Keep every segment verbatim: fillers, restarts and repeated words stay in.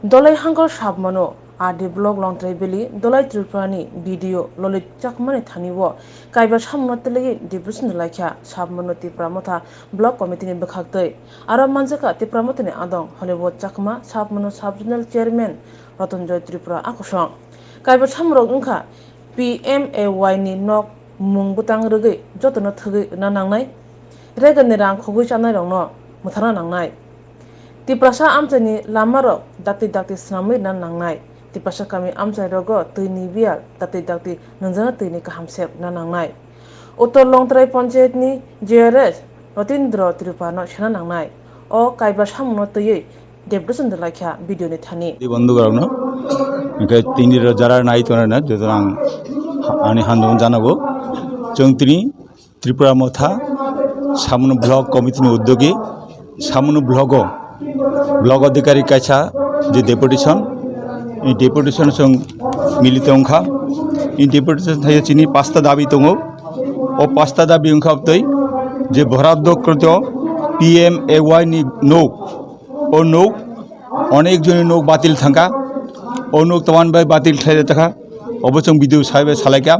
Dolai hangkor sabmano R D block Longtrai Valley, Dolai Tripura ni B D O Lolit Chakma ni thani o kaiba samno twiwi depression ni laikha sabmano Tipra Motha block committee ni bwkhak twi. Aro manjakha Tipra Motha ni adong Hollywood Chakma, sabmano sub zonal chairman Rotonjoy Tripura akosong. Kaiba samrok wngkha P M A Y ni nok mung bwtang rwgwi jotono thwgwi rwna nangnai, reganni rang khogwi chanairokno mwthangna nangnai. Tiprasa amchaini lamarok dakti dakti swnamwi rwna nangnai. Tiprasa kami amchairogo twini biyal dakti dakti nwngjano twini kaham sep rwna nangnai. Uttor Longtrai Panchayatni J R S Rotindro Tripurano sena nangnai. O kaiba samungno twiwi depression de laikha video ni thani. Ei bondhugrokno, hingke tini ro jara nai tongnai na, joto ang ani handong janago. Chwng tini Tripura Motha Samunu Block Committee ni udyogi Samunu Block o Block Adhikari kaisa je deputation, ei deputation chwng milito wngkha. Ei deputation thaio chini pasta dabi tongo. O pasta dabi wngkha tei je boraddokroto P M A Y ni nok, o nok onek joni nok batil thangkha, o nok tamani bai batil khlai thangkha, obo chwng B D O saheb bai salaikha.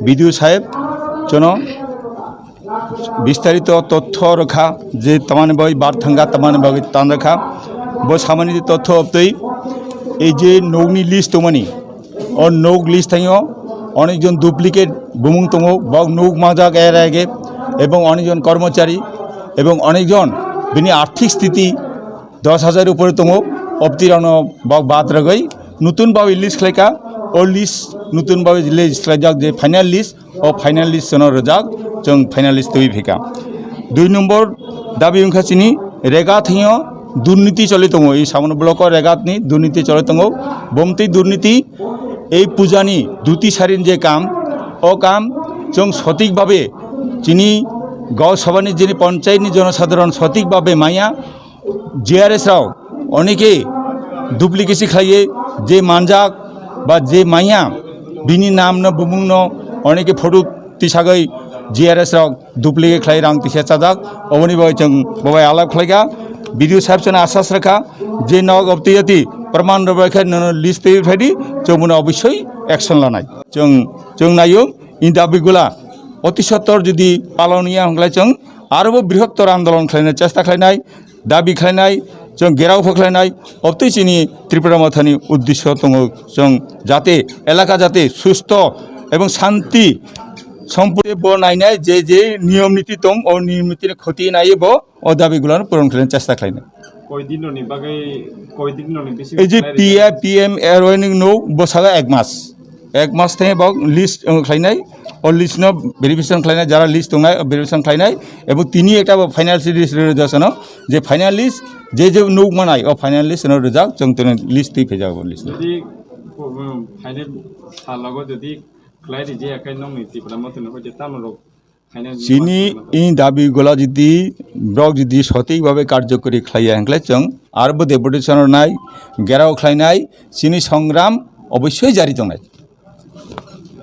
B D O saheb jono bistarito totho rwkha je tamani bai bar thangkha, tamani bai tan rwkha. Bo samani totho tei ei je nokni list tongmani, o nok list thaio onek jon duplicate bumung tongo, bok nok majak era age, ebong onek jon kormochari ebong onek jon bini arthik sthiti dos hajar upore tongo, obtirano bok bad rwgwi nutun bawi list khlaikha. O list nutun bawi list khlaijak je final list, o final list sono rwjak, chwng final list twi phika. Dui number dabi wngkha chini regat hingyo durniti choli tongo, ei Samunu block o regat ni durniti choli tongo. Bomtwi durniti ei pujani duti sarin je kam, o kam chwng sotik babe chini gaw sabhani, chini panchayat ni jonosadharon sotik babe maya. J R S rok oneke duplicate khlaiye, je manjak ba je maya bini nam no bumung no oneke photo tisagwi J R S rok duplicate khlai rang tisa chajak. Oboni bagwi chwng bobai alap khlaikha, B D O saheb chwngno asas rwkha je nok obtiyati praman rwbai khe nono list twi phaidi, chwng bono obosoi action lanai. Chwng chwng naio, i dabi gula oti sottor jodi paloniya hwnglai chwng arobo brihottor andolon khlaina chesta khlainai, dabi khlainai, chwng gerao pho khlainai, obtwi chini Tripura Mothani uddesyo tongo, chwng jate elaka jate susto ebong shanti sompuri bo nainai, je je niyom niti tong, o niyom nitini khoti naiye bo o dabi gulano puron khlaina chesta khlainai. Koi dinoni bagwi, koi dinoni bisi Ei je khlai P I, P M A Y ni no bo sala ek mas. Ek mas thani bok list, uh, khlainai, o list no verification khlainai, jara list tongnai, o verification khlainai, ebong tini ekta bo final list rwjak sano, je final list, je je nuk manai, o final list no rwjak, chwng tini list twi phejak bo list. Jodi, um, final salogo jodi khlai riji akai nongni Tipra Mothani hoite tamo rok final Chini list i dabi gola jodi, brok jodi sotik babe karjokori khlaiya hwnkhai chwng arbo deputation rwnai, gerao khlainai, chini songram obosoi jari tongnai.